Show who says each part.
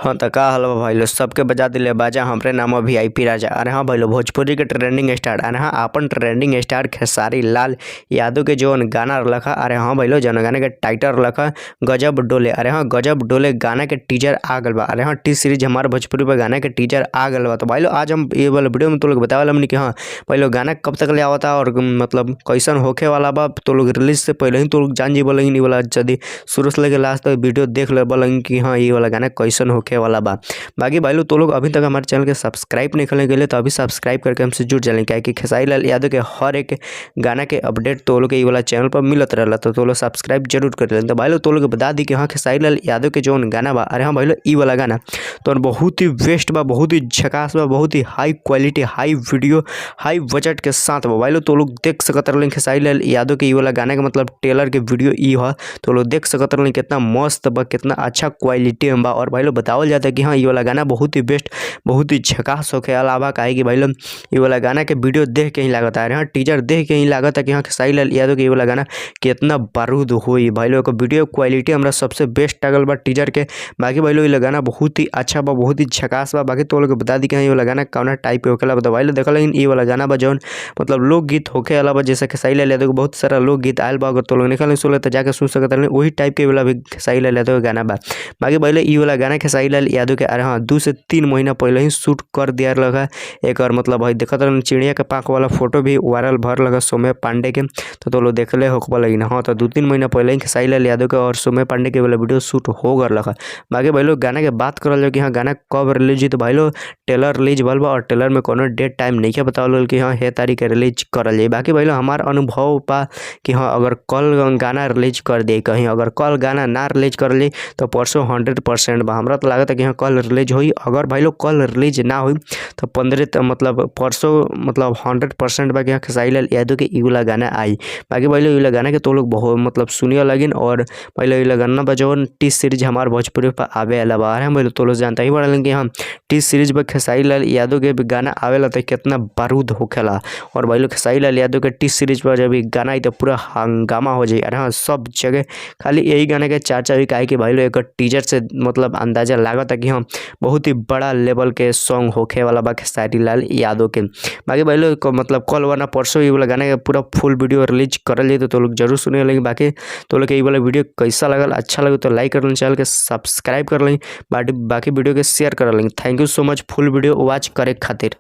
Speaker 1: हाँ त का हल भाई लोग, सबके बजा दिले बाजा, हमरे नाम वीआईपी राजा। अरे हाँ भाई लोग, भोजपुरी के ट्रेंडिंग स्टार, अरे हाँ अपन ट्रेंडिंग स्टार खेसारी लाल यादव के जौन गाना रखा, अरे हाँ भाई लोग जौन गाना के टाइटल रखा गजब डोले। अरे हाँ गजब डोले गाना के टीजर आ गल बा। अरे हाँ टी सीरीज हमारे भोजपुरी पर गाना के टीजर आ गल बा। तो भाई लोग आज हम ये वाला वीडियो में तो लोग बतावल हमनी कि हाँ भाई लोग गाना कब तक ले आवता और मतलब कैसन होखे वाला बा। तो लोग रिलीज से पहले ही तो लोग जान जी बोलेंगे वाला, यदि शुरू से लेकर लास्ट तक वीडियो देख ले बोलेंगे कि हाँ ये वाला गाना कैसन होखे वाला बा। बाकी भाई लोग तो लोग अभी तक हमारे चैनल के सब्सक्राइब नहीं करने के लिए तो अभी सब्सक्राइब करके हमसे जुड़ जाए, क्या कि खेसारी लाल यादव के हर एक गाना के अपडेट तो लोग के ये वाला चैनल पर मिलत रहला, तो लोग सब्सक्राइब जरूर कर लें। तो भाई लोग तो लोग बता दी कि हाँ खेसारी लाल यादव के जौन गाना बा, अरे हाँ भाई लोग ई वाला गाना तो बहुत ही बेस्ट बा, बहुत ही झकास बा, बहुत ही high quality high video high budget के साथ बा। भाई लोग तो लोग देख सकत रहलन खेसारी लाल यादव के ई वाला गाना के मतलब टेलर के वीडियो ई ह, तो लोग देख सकत रहलन कितना मस्त बा, कितना अच्छा क्वालिटी में बा। और भाई लोग बतावल जाता है कि हाँ ये वाला गाना बहुत ही बेस्ट बहुत ही झकास होखे अलावा, काहे कि भाई लोग ये वाला गाना के वीडियो देख के ही लागत है, हाँ टीजर देख के ही लागत है कि हाँ खेसारी लाल यादव के ये वाला गाना कितना बारूद होई। भाई लोग वीडियो क्वालिटी हमरा सबसे बेस्ट लागल बा टीजर के। बाकी भाई लोग ये गाना बहुत ही अच्छा बा, बहुत ही झकास बा। बाकी तो लोग बता दी कि हाँ ये वाला गाना कौना टाइप के होखेला। तो भाई लोग देखल ये वाला गाना बा जौन मतलब लोकगीत होखे वाला बा, जैसे खेसारी लाल यादव के बहुत सारा लोकगीत आयल बा, अगर तो लोग निकल सुन तो जाके सुन सकत रहनी, वही टाइप के वाला भी खेसारी लाल यादव के गाना बा। बाकी भाई लोग ये वाला गाना खेसारी लाल यादव के अरे हाँ 2 से 3 महीना पहले ही शूट कर दिया लगा। एक और मतलब भाई देखत रहनी चिड़िया के पाख वाला फोटो भी वायरल भर लगा सौम्य पांडे के, तो लोग देखले होखबा लगिन। हाँ तो 2-3 महीना पहले ही खेसारी लाल यादव के और सौम्य पांडे के वाला वीडियो शूट हो गल लगा। बाकी भाई लोग गाना के बात करल जाए कि हाँ गाना कब रिलीज हुई, तो भाई लोग टेलर रिलीज भल बा और टेलर में कोनो डेट टाइम नहीं बतावल कि हाँ हे तारीख के रिलीज करल जाए। बाकी भाई लोग हमार अनुभव बा कि हाँ अगर कल गाना रिलीज कर दे, कहीं अगर कल गाना ना रिलीज करल जाए तो परसों 100% बा। हमरा तो लागत है कि हाँ कल रिलीज होई। अगर भाई लोग कल रिलीज ना हुई तो 15 मतलब परसों मतलब 100% बा कि हाँ खेसारी लाल यादव के ई वाला गाना आई। बाकी भाई लोग ई वाला गाना के तो लोग बहुत मतलब सुनिए लगिन। और भाई लोग ई वाला गाना बा जौन टी सीरीज हमार भोजपुरी पर आवे वाला बा। अरे हम तो लोग जानता ही बड़ा कि हाँ टी सीरीज पर खेसारी लाल यादव के गाना आवेला तो कितना बारूद होखेला। और भाई लोग खेसारी लाल यादव के टी सीरीज पर जब गाना आई तो पूरा हंगामा हो जाए। अरे हाँ सब जगह खाली यही गाना के चर्चा हुई, काहे कि भाई लोग एक टीजर से मतलब अंदाजा लागत है कि हाँ बहुत ही बड़ा लेवल के सॉन्ग होखे वाला बा खेसारी लाल यादव के। बाकी भाई लोग मतलब कल वरना परसों ये वाला गाना के पूरा फुल वीडियो रिलीज करल जाए तो लोग जरूर सुने। लेकिन बाकी तो लोग ये वाला वीडियो कैसा लगल, अच्छा लगे तो लाइक कर लें, चैनल के सब्सक्राइब कर लें, बाकी वीडियो के शेयर कर लें। Thank you so much full video watch करे खातिर।